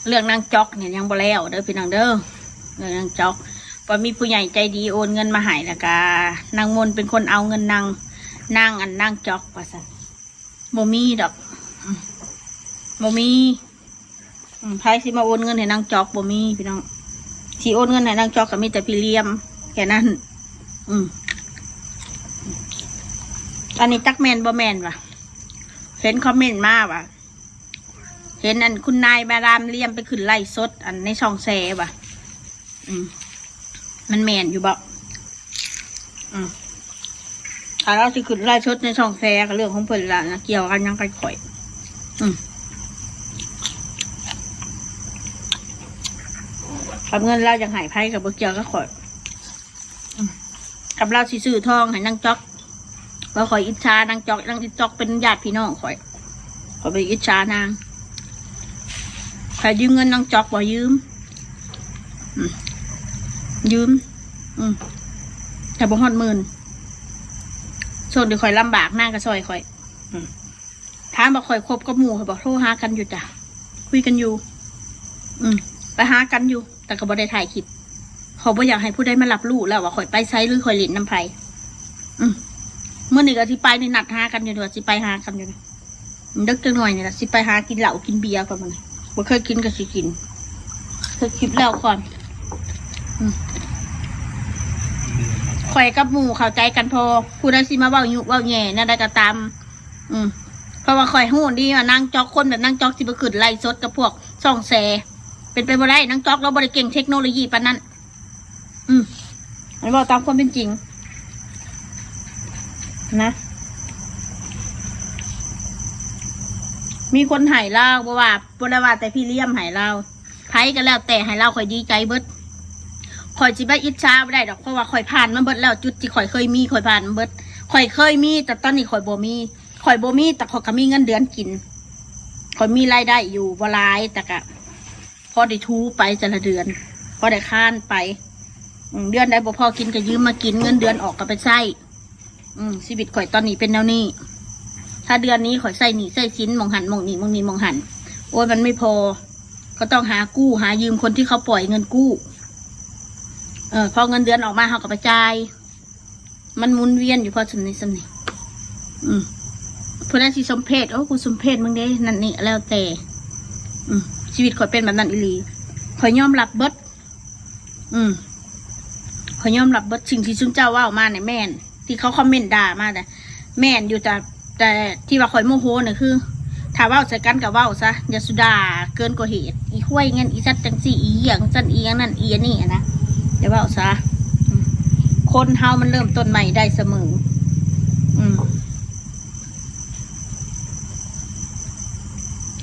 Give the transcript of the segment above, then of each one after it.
ເລື່ອງນາງຈອກນີ້ຍັງບໍ່ແລ້ວເດີພີ່ນ້ອງເດີ ເລື່ອງນາງຈອກ ວ່າມີຜູ້ໃຫຍ່ໃຈດີໂອນເງິນມາໃຫ້ ແລ້ວກະນາງມົນເປັນຄົນເອົາເງິນນາງ ນາງ ອັນ ນາງຈອກວ່າຊັ້ນ. ບໍ່ມີດອກ ອືມ ບໍ່ມີ ອືມ ໃຜຊິມາໂອນເງິນໃຫ້ນາງຈອກ ບໍ່ມີພີ່ນ້ອງ ຊິໂອນເງິນໃຫ້ນາງຈອກກໍມີແຕ່ພີ່ລຽມແຄ່ນັ້ນ. ອືມ ອັນນີ້ຈັກແມ່ນບໍ່ແມ່ນຫວາ ເຫັນຄອມເມັນມາວ່າ ເຫັນອັນຄຸນນາຍມາດາມລຽມໄປຂຶ້ນໄລຟ໌ສົດອັນໃນຊ່ອງແຊວ່າ ອືມ ມັນແມ່ນຢູ່ບໍ່? ອືມ ຖ້າລາວຊິຂຶ້ນໄລຟ໌ສົດໃນຊ່ອງແຊກໍເລື່ອງຂອງເພິ່ນລະນະ ກ່ຽວກັນຫຍັງກັບຂ້ອຍ? ອືມ ຄັນເງິນລາວຢາກໃຫ້ໃຜກໍບໍ່ກ່ຽວກັບຂ້ອຍ. ອືມ ກັບລາວຊິຊື້ທອງໃຫ້ນາງຈອກ ວ່າຂ້ອຍອິດສານາງຈອກ ນາງ ນາງຈອກເປັນຍາດພີ່ນ້ອງຂ້ອຍ ຂ້ອຍບໍ່ໄດ້ອິດສານາງ. ໃຜຢືມເງິນນາງຈອກບໍ່? ຢືມ ອືມ ຢືມ ອືມ ແຕ່ບໍ່ຮອດໝື່ນ ຊ່ວງທີ່ຂ້ອຍລຳບາກນາງກໍຊ່ອຍຂ້ອຍ. ອືມ ຖາມວ່າຂ້ອຍຄົບກັບໝູ່ ຂ້ອຍບອກໂທຫາກັນຢູ່ຈ້ະ ຄຸຍກັນຢູ່ ອືມ ໄປຫາກັນຢູ່ ແຕ່ກໍບໍ່ໄດ້ຖ່າຍຄລິບ ເພາະບໍ່ຢາກໃຫ້ຜູ້ໃດມາຮັບຮູ້ແລ້ວວ່າຂ້ອຍໄປໃສ ຫຼືຂ້ອຍຫຼິ້ນນຳໃຜ. ອືມ ມື້ນີ້ກໍຊິໄປນີ້ ນັດຫາກັນຢູ່ ວ່າຊິໄປຫາກັນຢູ່ ດຶກຈັກໜ້ອຍນີ້ລະ ຊິໄປຫາກິນເຫຼົ້າກິນເບຍກ່ອນ ມື້ນີ້ບໍ່ເຄີຍກິນກໍຊິກິນ ເຮັດຄລິບແລ້ວກ່ອນ. ອືມ ຂ້ອຍກັບໝູ່ເຂົ້າໃຈກັນພໍ ຜູ້ໃດຊິມາເວົ້າຍຸເວົ້າແຍ່ແນວໃດກໍຕາມ. ອືມ ເພາະວ່າຂ້ອຍຮູ້ດີວ່ານາງຈອກ ຄົນແບບນາງຈອກຊິໄປຂຶ້ນໄລຟ໌ສົດກັບພວກຊ່ອງແຊ ເປັນໄປບໍ່ໄດ້ ນາງຈອກລາວບໍ່ໄດ້ເກັ່ງເທັກໂນໂລຢີປານນັ້ນ. ອືມ ອັນເວົ້າຕາມຄວາມເປັນຈິງນະ ມີຄົນໃຫ້ລາວ ບໍ່ວ່າ ບໍ່ໄດ້ວ່າແຕ່ພີ່ລຽມໃຫ້ລາວ ໃຜກໍແລ້ວແຕ່ໃຫ້ລາວ ຂ້ອຍດີໃຈເບິດ. ຂ້ອຍຊິໄປອິດສາບໍ່ໄດ້ດອກ ເພາະວ່າຂ້ອຍຜ່ານມາເບິດແລ້ວ ຈຸດທີ່ຂ້ອຍເຄີຍມີ ຂ້ອຍຜ່ານມາເບິດ ຂ້ອຍເຄີຍມີ ແຕ່ຕອນນີ້ຂ້ອຍບໍ່ມີ ຂ້ອຍບໍ່ມີ ແຕ່ຂ້ອຍກໍມີເງິນເດືອນກິນ ຂ້ອຍມີລາຍໄດ້ຢູ່ ບໍ່ຫຼາຍ ແຕ່ກໍພໍໄດ້ຖູໄປແຕ່ລະເດືອນ ພໍໄດ້ຄານໄປ. ອືມ ເດືອນໃດບໍ່ພໍກິນກໍຢືມມາກິນ ເງິນເດືອນອອກກໍໄປໃຊ້. ອືມ ຊີວິດຂ້ອຍຕອນນີ້ເປັນແນວນີ້ ຖ້າເດືອນນີ້ຂ້ອຍໃຊ້ໜີ້ໃຊ້ສິນໝ່ອງຫັ້ນໝ່ອງນີ້ ໝ່ອງນີ້ໝ່ອງຫັ້ນ ໂອ້ຍ ມັນບໍ່ພໍ ກໍຕ້ອງຫາກູ້ ຫາຢືມຄົນທີ່ເຂົາປ່ອຍເງິນກູ້. ເອີ ພໍເງິນເດືອນອອກມາ ເຮົາກໍໄປຈ່າຍ ມັນໝູນວຽນຢູ່ພໍສ່ຳນີ້ສ່ຳນີ້. ອືມ ຜູ້ໃດຊິສົມເພດ ໂອ້ ກູສົມເພດມຶງເດ້ ນັ້ນນີ້ ແລ້ວແຕ່. ອືມ ຊີວິດຂ້ອຍເປັນແບບນັ້ນອີ່ຫຼີ ຂ້ອຍຍອມຮັບເບິດ. ອືມ ຂ້ອຍຍອມຮັບເບິດ ສິ່ງທີ່ຊຸມເຈົ້າເວົ້າມານີ້ແມ່ນ ທີ່ເຂົາຄອມເມັນດ່າມານະ ແມ່ນຢູ່ ແຕ່ ແຕ່ທີ່ວ່າຂ້ອຍໂມໂຫນີ້ຄື ຖ້າເວົ້າໃສ່ກັນກໍເວົ້າຊະ ຢ່າສຸດາເກີນກວ່າເຫດ ອີຄວາຍເງິນ ອີສັດຈັ່ງຊີ້ ອີຫຍັງຊັ້ນ ອີຫຍັງນັ້ນ ອີອັນນີ້ນະ ຢ່າເວົ້າຊະ. ອືມ ຄົນເຮົາມັນເລີ່ມຕົ້ນໃໝ່ໄດ້ສະເໝີ. ອືມ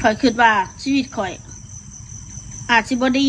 ຂ້ອຍຄິດວ່າຊີວິດຂ້ອຍອາດຊິບໍ່ດີ